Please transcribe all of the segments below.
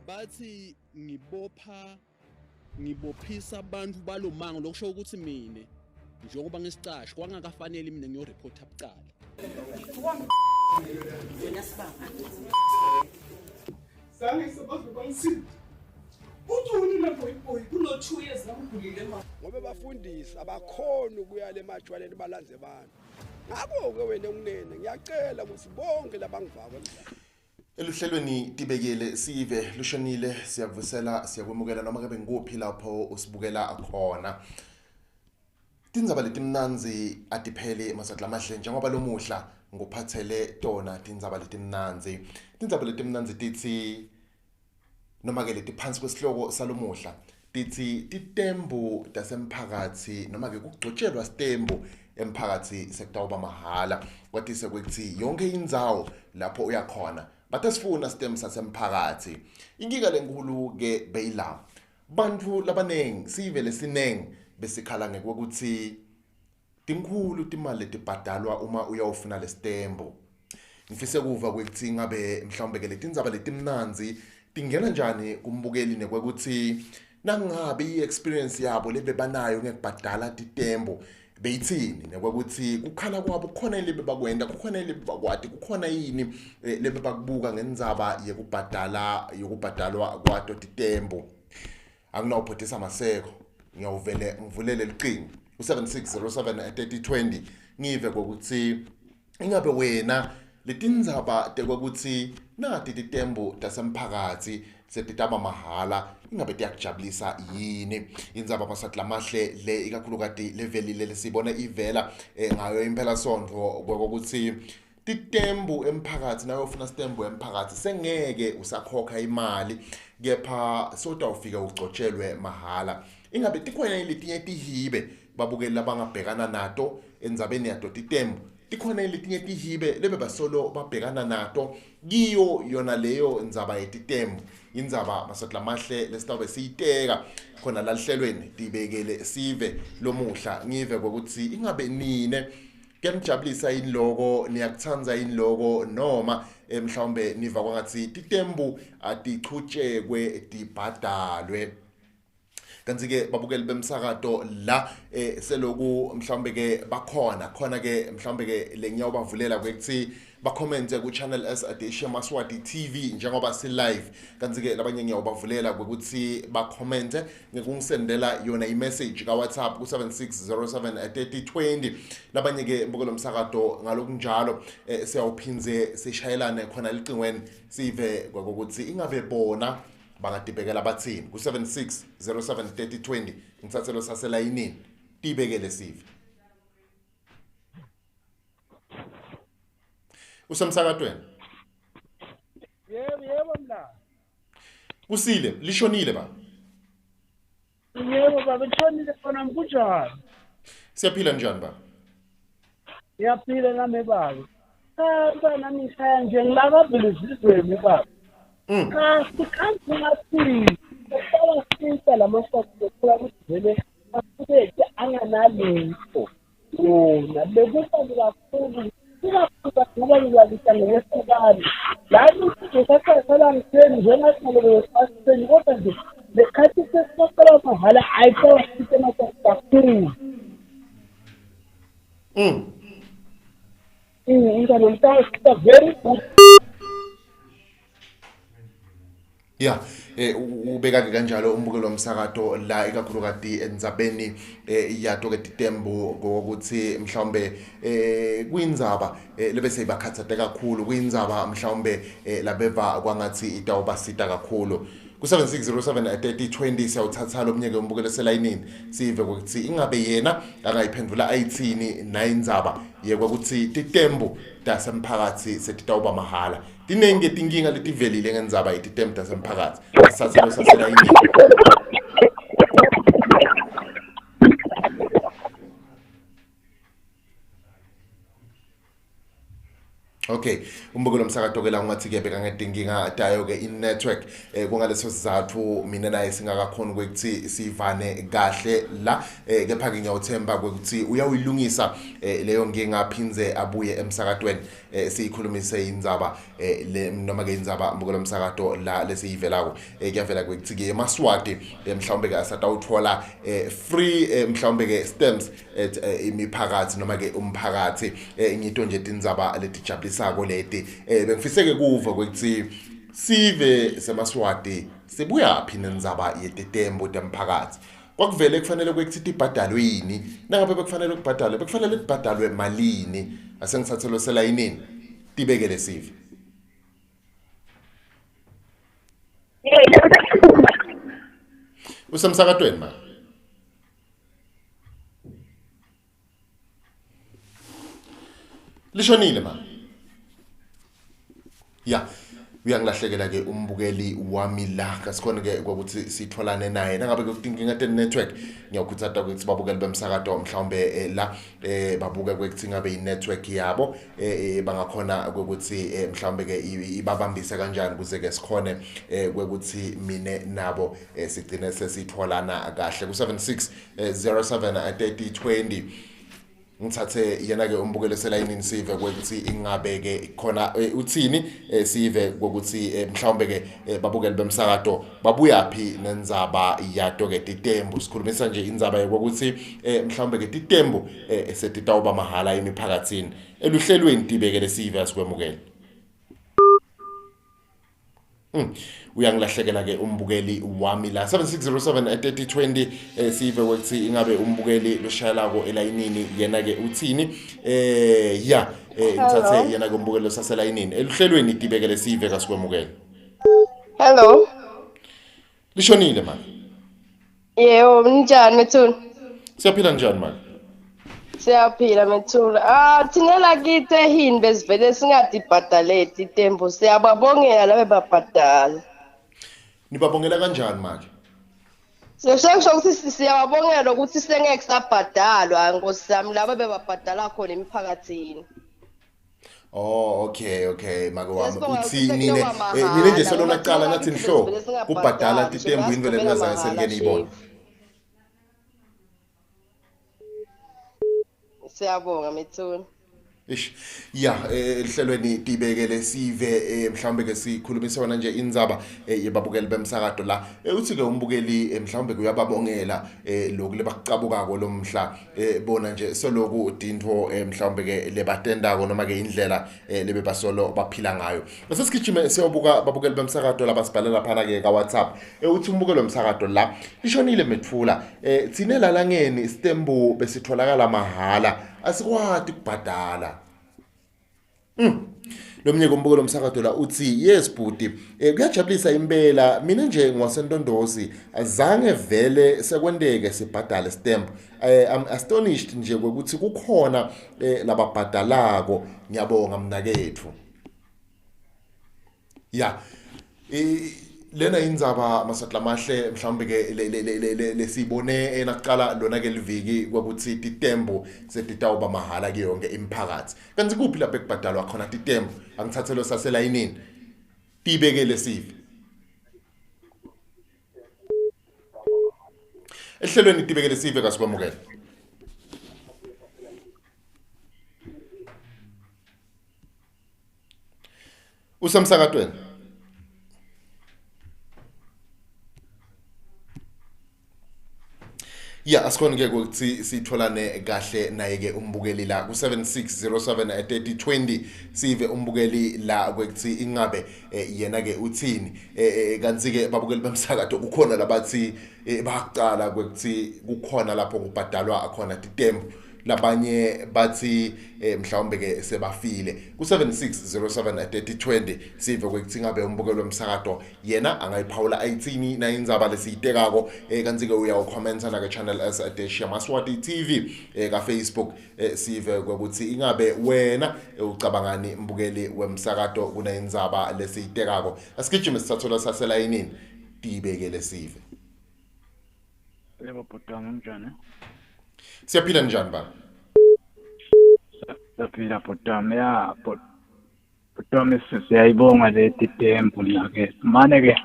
Bathi ngibopha ngibophisa abantu balomango, lokusho ukuthi mina njengoba ngisicashe kwangakafanele mina ngiyoreport bucala. Wena sibanga. Zange sebaze bangisinde. Uthuni na boy boy kuno 2 years ngigulile ma. Ngoba bafundisi abakhona ukuya lemajwaleni balanze abantu. Ngakho-ke wena unene ngiyacela ukuthi bonke labangivako emhlabeni. Eluhlelweni tibekele sive lushonile, siyakuvusela, siyakwemukela noma ngabe ngikuphi lapho usibukela khona. Tindzaba letimnandzi atipheli maswati lamahle, njengoba lomuhla nguphathele tona tindzaba letimnandzi. Tindzaba letimnandzi titsi noma ke letiphansi kwesihloko salomuhla titsi titembu tasemphakathi noma ke kugcotshelwa sitembu emphakathi sekutawuba mahhala. Kwatise kwekutsi yonke indzawo lapho uyakhona batasifuna sitembu sasemphakathi. Inkinga lenkulu ke beyila bantfu labanengi, sive lesinengi besikhala ngekwekutsi tinkhulu timali letibhadalwa uma uyawufuna lesitembu. Ngifise kuva kwekutsi ngabe mhlawumbe ke letindzaba letimnandzi tingena njani kumbukeli, nekwekutsi nangabe i-experience yabo lebebanayo ngekubhadala titembu beyithini, nekwekutsi kukhala kwabo kukhona yini lebebakwenta, kukhona yini lebebakwati, kukhona yini lebebakubuka ngendzaba yekubhadala yekubhadalwa kwato titembu. Anginawuphothisa maseko, ngiyawuvele ngivulele licingo u-7607 3020 ngive kwekutsi ingabe wena letindzaba tekwekutsi nati titembu tasemphakathi setitaba mahhala ingabe tiyakujabulisa yini. Indzaba maswati lamahle le ikakhulukati levelile lesiyibona ivela ngayo impela sontfo kwekutsi titembu emphakathi, nawe ufuna sitembu emphakathi sengeke usakhokha imali kepha sotawufika ugcotshelwe mahhala. Ingabe tikhona letinye tihibe babukeli labangabhekana nato endzabeni yato titembu? Tikhona letinye tihibe lebe basolo babhekana nato kiyo yona leyo ndzaba yetitembu? Indzaba maswati lamahle lesitawube siyiteka khona lalihlelweni tibekele sive lomuhla, ngive kwekutsi ingabe nine kuyanijabulisa yini loko, niyakutsandza yini loko, noma mhlawumbe niva kwangatsi titembu atichutshekwe tibhadalwe. Kanti-ke babukeli bemsakato la seloku mhlawumbe ke bakhona khona ke mhlawumbe ke lengiyawubavulela kwekutsi bakhomente ku-Channel S Adesha Maswati TV njengoba si-live. Kanti-ke labanye ngiyawubavulela kwekutsi bakhomente ngekungisendela yona i-message ka-WhatsApp ku-7607 3020. Labanye-ke mbukelo msakato ngalokunjalo siyawuphindze sishayelane khona licingweni sive kwekutsi ingabe bona bangatibekela batsini ku-7607 3020. Ngithathe lo saselayinini, tibekele sive. Usemsakatweni? Yebo yebo mla. Kusile lishonile ba? Yebo baba, lishonile khona, kunjani? Siyaphila, njani ba? Ngiyaphila nami baba. Cha mntwana ngishaya nje ngilakavela ezizweni baba. Cha sikhanzi ngathi kusawasita lamaswati lokuthola ukuthi vele aqhubeke anganalutho wona bekubabi kakhulu ikakhulukazi ngoba ngilalisa ngokwehlukana lani isizwe sasasala ngiseni njengasinalo kodwa nje lesikhathi sesicela mahhala ayisawasita emaswati kakhulu. Umntwana mntawasita very good. Ya, ubeka ke kanjalo umbukelo womsakato la ikakhulukati endzabeni yato ke titembu ngokuthi mhlawumbe kuyindzaba lebese ibakhathate kakhulu, kuyindzaba mhlawumbe labeva kwangathi itawubasita kakhulu. Ku-7607 3020 siyawuthatha lo mnyeke umbukelo selayinini sive ukuthi ingabe yena angayiphendula ayithini nayindzaba yekwekutsi titembu tasemphakathi setitawuba mahhala. Tinengi tinkinga letivelile ngendzaba yetitembu tasemphakathi. Sithathe lo saselayinini. Okay, umbukelo umsakato ke la ungathi ke beka ngedinkinga tayo ke in-network kungaleso sizathu mina naye singakakhona ukuthi sivane kahle la kepha ke ngiyawuthemba ukuthi uyawuyilungisa leyo nkinga aphinze abuye emsakatweni siyikhulumise indzaba le noma ke indzaba mbukelo umsakato la lesiyivelako kuyavela ukuthi ke emaswati mhlawumbe ke asatawuthola free mhlawumbe ke stamps imiphakathi noma ke umphakathi ngito nje tindzaba letijabulisa leti bengifiseke kuva ukuthi sive semaswati sibuyaphi nendzaba yetetembo temphakathi kwakuvele kufanele ukuthi tibhadalwe yini nangabe bekufanele kubhadalwe bekufanele kubhadalwe malini asengithathelo selayinini tibekele sive usemsakatweni ma lishonile ma ya uyangilahlekela ke umbukeli wami la kasikhona ke ukuthi sitholane naye nangabe kutinkinga te network ngiyakhuthata ukuthi babukeli bemsakato mhlawumbe la babuke ukuthi ngabe i network yabo bangakhona ukuthi mhlawumbe ke ibabambise kanjani ukuze ke sikhone ukuthi mine nabo sigcine sesitholana kahle ku 76 07 30 20 ngithathe yena ke umbukelo selayinini sive ukuthi ingabe ke khona uthini sive ukuthi mhlawumbe ke babukeli bemsakato babuyaphi nendzaba yato ke titembu sikhulumisa nje indzaba yokuthi mhlawumbe ke titembu setitawuba mahala emiphakathini eluhlelweni tibekele sive asikwemukele. Uyangilahlekela ke umbukeli wami la 7607 3020 sive ukuthi ingabe umbukeli loshayelako elayinini yena ke uthini ya ngithathe yena ke umbukeli losaselayinini eluhlelweni tibekele sive kasikwemukele. Hello. Lishonile ma. Yebo, njani Methuli? Siyaphila njani ma? Siyaphila Methuli. Thina la kithi ehini besivele singadibhadaleti itembo siyababongela labe babhadala. Nibabongela kanjani manje? Sesho ukuthi siyababongela ukuthi sengeke sabhadalwa nkosi yami laba bebabhadala khona emphakathini. Oh okay okay make wami uthi nine nine nje selona kuqala nathi nhlo kubhadala titembu yini vele ningazange senike niyibone. Siyabonga Methuli. Ish ya ehlelweni tibekele sive mhlawumbe ke sikhulumisa wona nje indzaba yebabukeli bemsakato la uthi ke umbukeli mhlawumbe kuyababongela lokhu lebakucabukako lomhla bona nje soloku dintfo mhlawumbe ke lebatendako noma ke indlela lebebasolo baphila ngayo. Bese sigijime siyobuka babukeli bemsakato labasibhalela phana ke ka WhatsApp uthi umbukelo wemsakato la lishonile Methula thine lalangeni sitembu besitholakala mahala asikwati kubhadala. Lomnye kombukelo umsakato la uthi yes bhuti kuyajabulisa impela mina nje ngwasentondosi azange vele sekwenteke sibhadale stamp. I'm astonished nje ukuthi kukhona lababhadalako ngiyabonga mnakethu. Ya lena indzaba masatla mahle mhlawumbe ke lesibone enakuqala lona ke liviki kwakuthi titembu setitawuba mahala kuyonke imiphakathi kanti kuphi lapho ekubhadalwa khona titembu angithathelo saselayinini tibekele sive ehlelweni tibekele sive kasikwamukela. Usemsakatweni. Ya asikhona ke ukuthi sitholane kahle naye ke umbukeli la ku 7607 3020 sive umbukeli la kwekuthi ingabe yena ke uthini kanti ke babukeli bemsakato kukhona labathi bayaqala kwekuthi kukhona lapho kubhadalwa khona titembu labanye bathi mhlawumbe ke sebafile ku 7607 3020 sive kwekuthi ngabe umbukelo wemsakato yena angayiphawula ayithini na indzaba lesiyitekako kanti ke uyawukhomenta na ke channel S dash Maswati TV ka Facebook sive kwekuthi ingabe wena ucabangani mbukeli wemsakato kuna indzaba lesiyitekako asigijime sithathola saselayinini tibekele sive. Yebo bhuti wami njani? Siyaphila njani baba? Siyaphila bhuti wami. Ya bhuti Bhuti siyayibonga le titembu mnakethu. Mane ke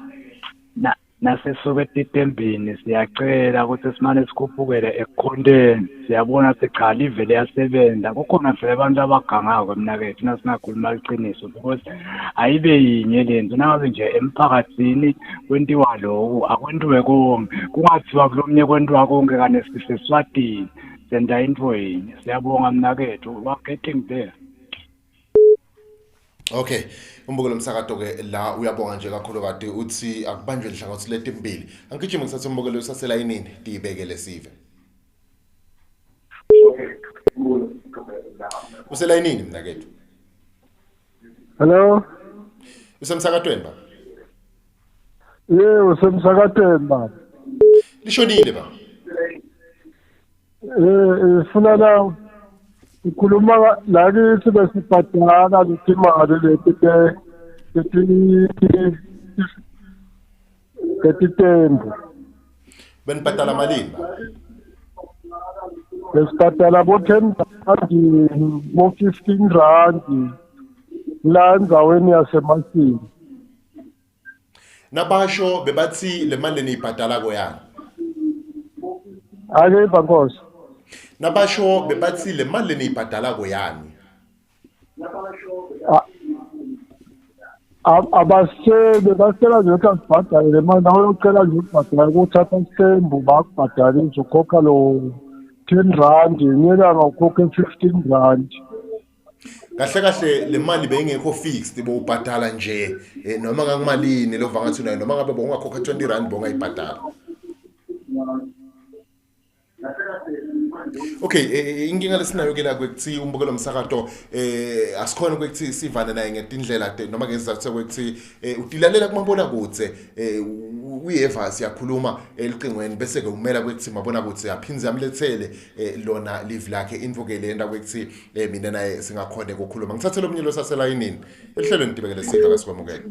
nasesuke etitembini siyacela ukuthi simane sikhuphukele ekukhonteni. Siyabona ukuthi cha livele yasebenza. Kukhona vele abantu abagangako mnakethu nasingakhuluma iqiniso because ayibe yinye lento. Nangabe nje emphakathini kwentiwa lokhu akwentiwe konke. Kungathiwa kulomnye kwentiwa konke kane siseSwatini. Senta into yinye. Siyabonga mnakethu. We are getting there. Okay, umbukelo umsakato ke la uyabonga nje kakhulu kade uthi akubanjwe inhlangothi letimbili. Angigijime ngisathe umbukelo usaselayinini tibekele sive. Uselayinini mnakethu. Hello. Usemsakatweni baba? Yebo, usemsakatweni baba. Lishonile baba. Funa la ikhuluma la kithi besibhadala letimali letitembu. Benibhadala malini ba? Besibhadala bo 10 rand, bo 15 rand la endzaweni yaseMasini. Nabasho bebathi le mali leniyibhadala koyani? Ake bankosi. Nabasho bebathi le mali leniyibhadala koyani? Abasebe basela nje ukuthi asibhadale le mali, nawe ucela nje ukubhadala ukuthatha isitembu bakubhadalise ukhokha lo 10 rand, nyelanga ukhokhe 15 rand. Kahle kahle le mali beyingekho fixed, bowubhadala nje noma ngakumalini lo vangathi unayo, noma ngabe bowungakhokha 20 rand bowungayibhadala. Okay, inkinga lesinayo ke la kwekuthi umbukelo umsakato asikhona kwekuthi sivane naye ngetindlela noma ngezizathu sokuthi utilalela kumabona kudze uyeva siyakhuluma elicingweni bese ke umela kwekuthi mabona kudze aphinze amlethele lona live lakhe invoke lenda kwekuthi mina naye singakhona ukukhuluma. Ngithathe lo mnye lo saselayinini ehlelweni dibekele siva kasikwamukele.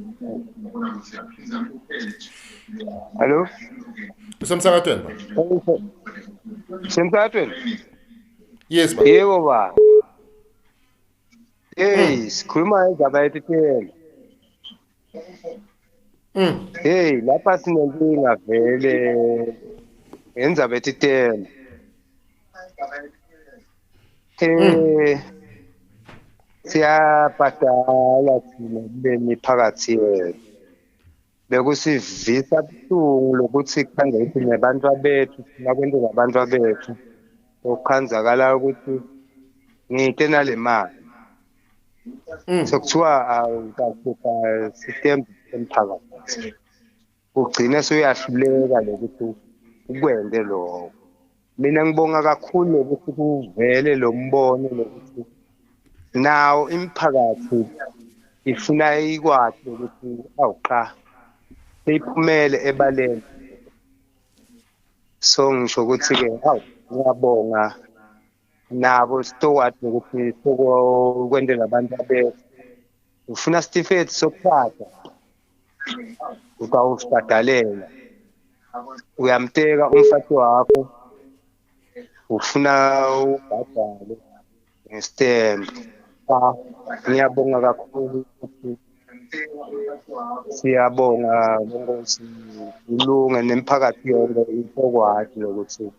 Hello. Usemsakatweni ba? Semsakatweni? Yes ba. Yebo ba. Hey, sikhuluma indaba yetitelo. Hey, lapha sinenkinga vele ngendzaba yetitelo. Siyabhadala thina kule miphakathi yethu. Bekusivisa buhlungu lokuthi khange ukuthi nebantu bethu sina kwento nabantu bethu okukhanzakala ukuthi ngite nale mali. Sokuthiwa awukakhupha sitembu emphakathi. Ugcine soyahluleka lokuthi ukwente lokho. Mina ngibonga kakhulu ukuthi kuvele lo mbono lokuthi nawo imiphakathi ifuna ikwazi ukuthi awuqa seyiphumele ebaleni. So ngisho ukuthi ke awu ngiyabonga nabo sitokwazi ukuthi sokwendela abantu abethu. Ufuna certificate sokuphatha utawusibhadalela, uyamteka umfati wakho ufuna ubhadale ngestembu. Ngiyabonga kakhulu, siyabonga bonkosi ulunge nemphakathi yonke itokwazi ukuthi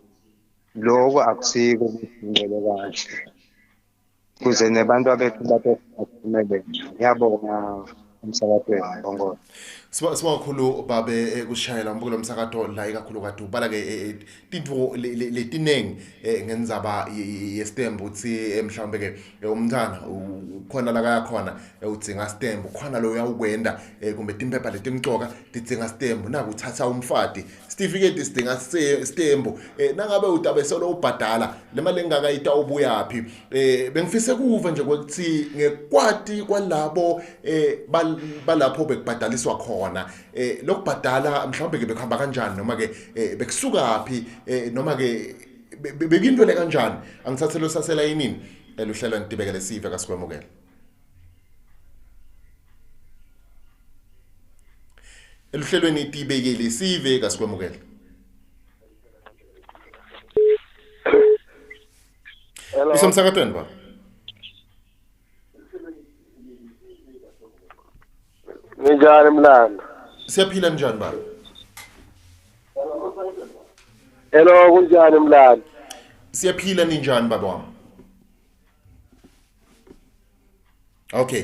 lokho akusiko ukudingele kahle kuze nebantu abethu baphumelele. Ngiyabonga emsakatweni bonkosi. Sibonga kakhulu babe kushayela umbukelo umsakato la ikakhulu kade ubala ke tintfo letinengi ngendzaba yestembu uthi mhlawumbe ke umntana ukhona la kayakhona udzinga stembu, khona lo uyawukwenda kumbe timphepha letimcoka tidzinga stembu, nakuthatha umfati certificate sidinga stembu, nangabe utabe solo ubhadala le mali engakayita ubuyaphi. Bengifise kuva nje kwekuthi ngekwati kwalabo balapho bekubhadaliswa khona lokubhadala mhlawumbe ke bekuhamba kanjani noma ke bekusukaphi noma ke bekuyinto le kanjani. Angithathe lo saselayinini eluhlelo nitibekele sive kasikwamukele. Eluhlelweni tibekele sive kasikwamukele. Hello. Usemsakatweni ba? Ninjani mlando? Siyaphila, njani baba? Hello, kunjani mlando? Siyaphila, ninjani baba wami? Okay,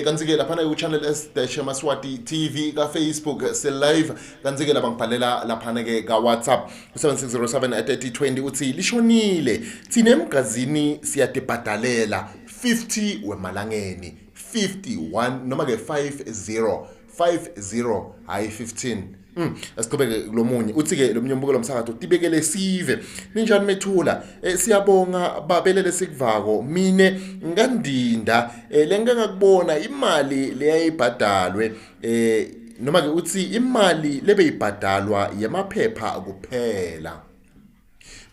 kanti-ke laphana ku-channel S dash Maswati TV ka-Facebook se-live, kanti-ke laba ngibhalela laphana-ke ka-WhatsApp ku-7607 3020 uthi lishonile, thina emgazini siyatibhadalela 50 wemalangeni 51 noma-ke 50 50 hayi 15. Asiqhubeke kulomunye, uthi-ke lo munye umbuko lomsakazo tibekele sive, ninjani methula? Siyabonga babelele sikuvako, mine ngandinda lengike ngakubona imali leyayibhadalwe noma ke uthi imali lebeyibhadalwa yemaphepha kuphela.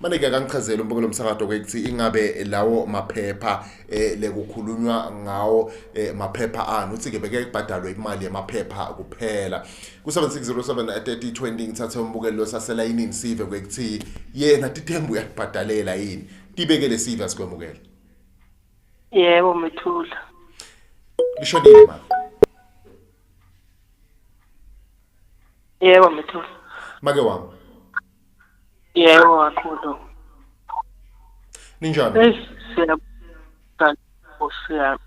Manje-ke akangichazele umbuko lomsakazo ukuthi ingabe lawo maphepha lekukhulunywa ngawo maphepha ani, uthi-ke beke kubhadalwe imali yamaphepha kuphela. Ku-7607 3020 ngithathe umbukeli losaselayinini sive kwekuthi yena titembu uyakubhadalela yini. Tibekele sive, asikwemukele. Yebo Methula. Lishonile ma. Yebo Methula. Make wami. Yebo kakhulu. Ninjani? Siyabonga Nkosi yami.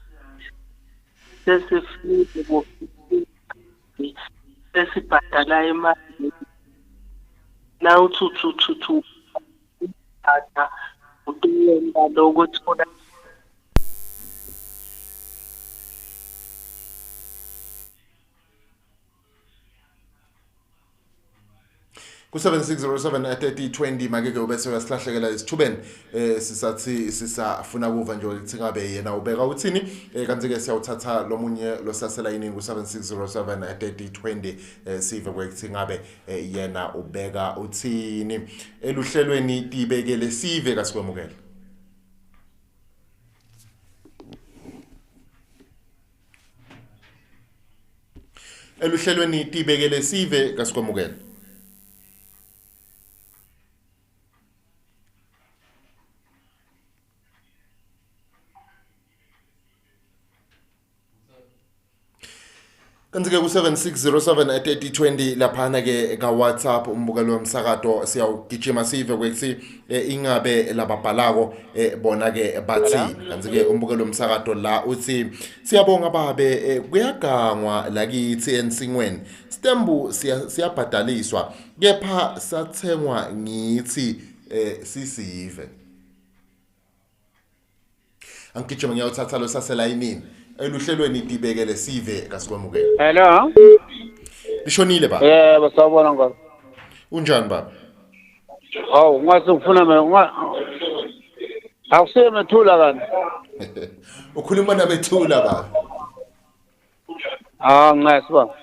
Sesifike sesibhadala imali. Na uthi thu bhada utenda lokuthola ku-7607 3020 make-ke ubese uyasilahlekela isithubeni, sisathi sisafuna kuva nje ukuthi ngabe yena ubeka uthini, kanti-ke siyawuthatha lomunye losaselayinini ku-7607 3020 sive kwekuthi ngabe yena ubeka uthini eluhlelweni tibekele sive, kasikwemukele. Eluhlelweni tibekele sive, kasikwemukele. Kanti-ke ku-7607 3020 laphana-ke ka-WhatsApp umbukelo womsakato siyawugijima sive kwekuthi ingabe lababhalako bona-ke bathini. Kanti-ke umbukelo womsakato la uthi siyabonga babe, kuyagangwa lakithi ensingweni, sitembu siyabhadaliswa kepha sathengwa ngithi sisive. Angigijima ngiyawuthatha lo saselayinini eluhlelweni tibekele sive, kasikwemukele. Hello. Lishonile baba. Yebo, sawubona ngoba. Unjani baba? Hawu, ngathi ngifuna mina akusiye Methula kanti. Ukhuluma naMethula baba. Ah, ngiyasi baba.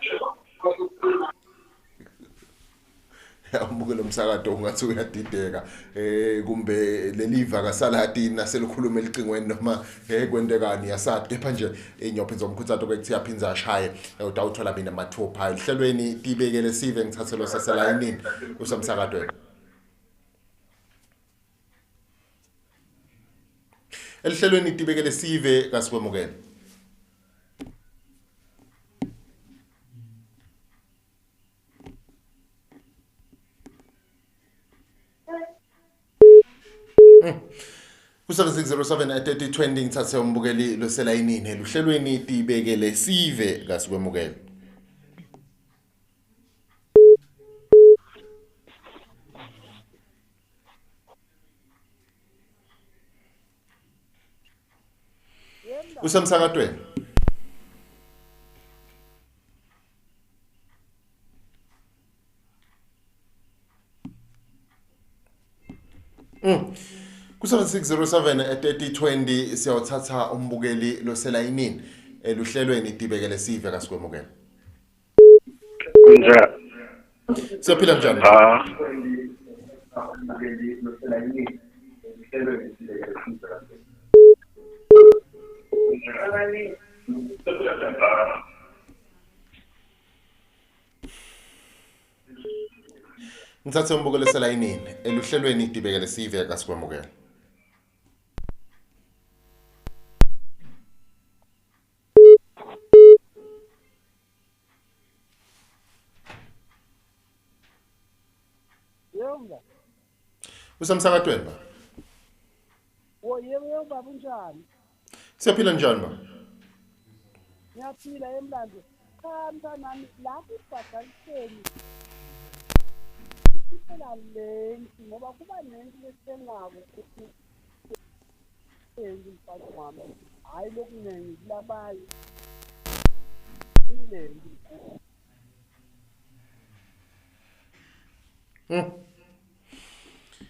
Umbukelo umsakato ungathi uyadideka kumbe leliva kasaladi naselikhuluma elicingweni noma kwentekani yasathi, kepha nje inyophinza umkhuthato kwekuthi yaphinza ashaye utawuthola mina mathupha ehlelweni tibekele sive. Ngithathe lo saselayinini usamsakatweni elihlelweni tibekele sive, kasikwemukele. Ku-7607 3020 ngithathe umbukeli loselayinini eluhlelweni tibekele sive, kasikwemukele. Usemsakatweni. Ku-7607 3020 siyawuthatha umbukeli loselayinini eluhlelweni tibekele sive, kasikwemukele. Kunjani? Siyaphila, njani? Ah. Ngithathe umbukeli oselayinini eluhlelweni tibekele sive, kasikwemukele. Usemsakatweni ba? Wo yebo baba unjani? Siyaphila njani ba? Ngiyaphila emlando. Cha mntanami lapho ibhadaliseni phela lenti ngoba kuba nento lesengako ukuthi mfana wami hayi lokunengi kulabanye inengi.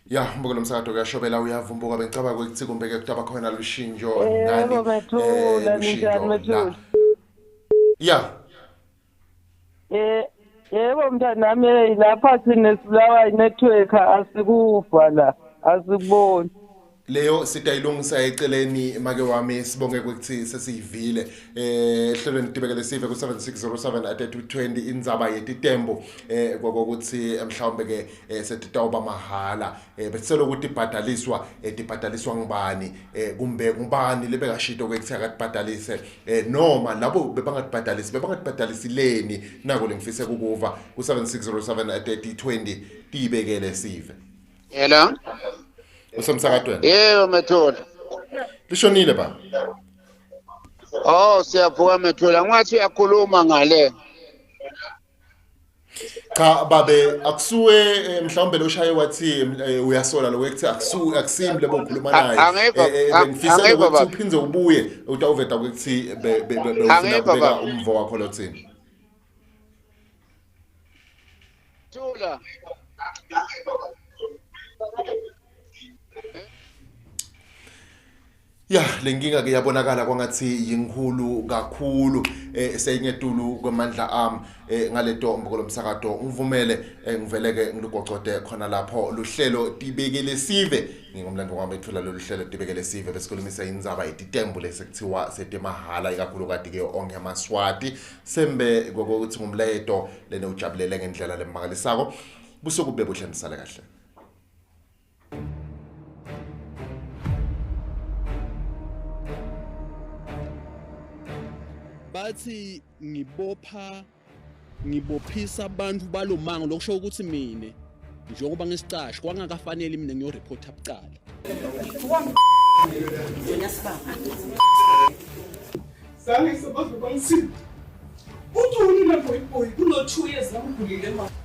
Ya mbukelo msakato kuyashobela uyavumbuka bengicabanga ukuthi kumbeke kutaba khona lushintsho nani lushintsho. Ya yebo mntanami lapha thina sibulawa i-network asikuva la asikuboni. Leyo sitayilungisa eceleni make wami sibonge ukuthi sesiyivile ehlelweni Tibekele Sive ku 7607 at 220 indzaba yetitembo kwakuthi mhlawumbe ke setitawuba mahala bese lokuthi ibhadaliswa tibhadaliswa ngibani kumbe ngubani lebekashito kwekuthi akatibhadalise noma labo bebangatibhadalisi bebangatibhadalisileni nako lengifise ukuva ku 7607 at 220 Tibekele Sive. Hello. Usemsakatweni? Yebo Methula. Lishonile ba? Oh siyavuka Methula, ngathi uyakhuluma ngale. Cha babe akusuwe mhlawumbe lo shaye wathi uyasola lo kuthi akusuwe akusimi lebo ukhuluma naye. Ngifisa ukuthi uphindze ubuye utawuveta ukuthi ufuna kubeka umvo wakho lothini. Thula. Ya lenkinga ke yabonakala kwangathi yinkhulu kakhulu seyingetulu kwamandla ami ngaleto mbukelo msakato ngivumele ngiveleke ngilugocode khona lapho luhlelo Tibekele Sive. Ngingumlando wami ethula lolu hlelo Tibekele Sive besikhulumisa indzaba yetitembu lesekuthiwa setemahala ikakhulukati ke onke amaswati sembe kokuthi ngumlayeto lene ujabulele ngendlela lemangalisako. Busuku bebuhle nisale kahle. Bathi ngibophisa abantu balomango lokusho ukuthi mina njengoba ngisicashe kwangakafanele mina ngiyoreport abucala.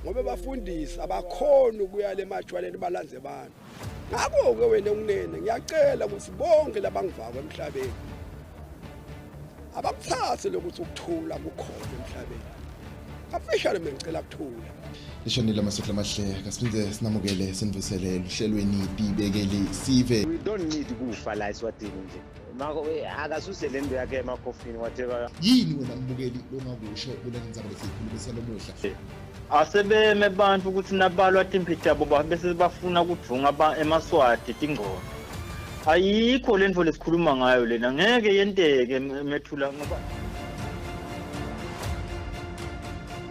Ngoba bafundisi abakhona ukuya lemajwaleni balanze abantu. Ngakho ke wena unene ngiyacela ukuthi bonke labangivako emhlabeni abakuthathe lokuthi ukuthula kukhona emhlabeni. Kafishane mina ngicela ukuthula. Lishonile amasokho amahle kasiphinde sinamukele sinivusele luhlelweni Tibekele Sive. We don't need ukufa la eSwatini nje. Mako akasuse le ndo yakhe emakhofini whatever. Yini wena mbukeli longakusho kule ndzaba lesikhulumisa lomuhla? Asebeme bantu ukuthi nabalwa timphi tabo bese bafuna ukudvunga emaswati tingcono. Ayikho le ndvo lesikhuluma ngayo lena ngeke yenteke Methula ngoba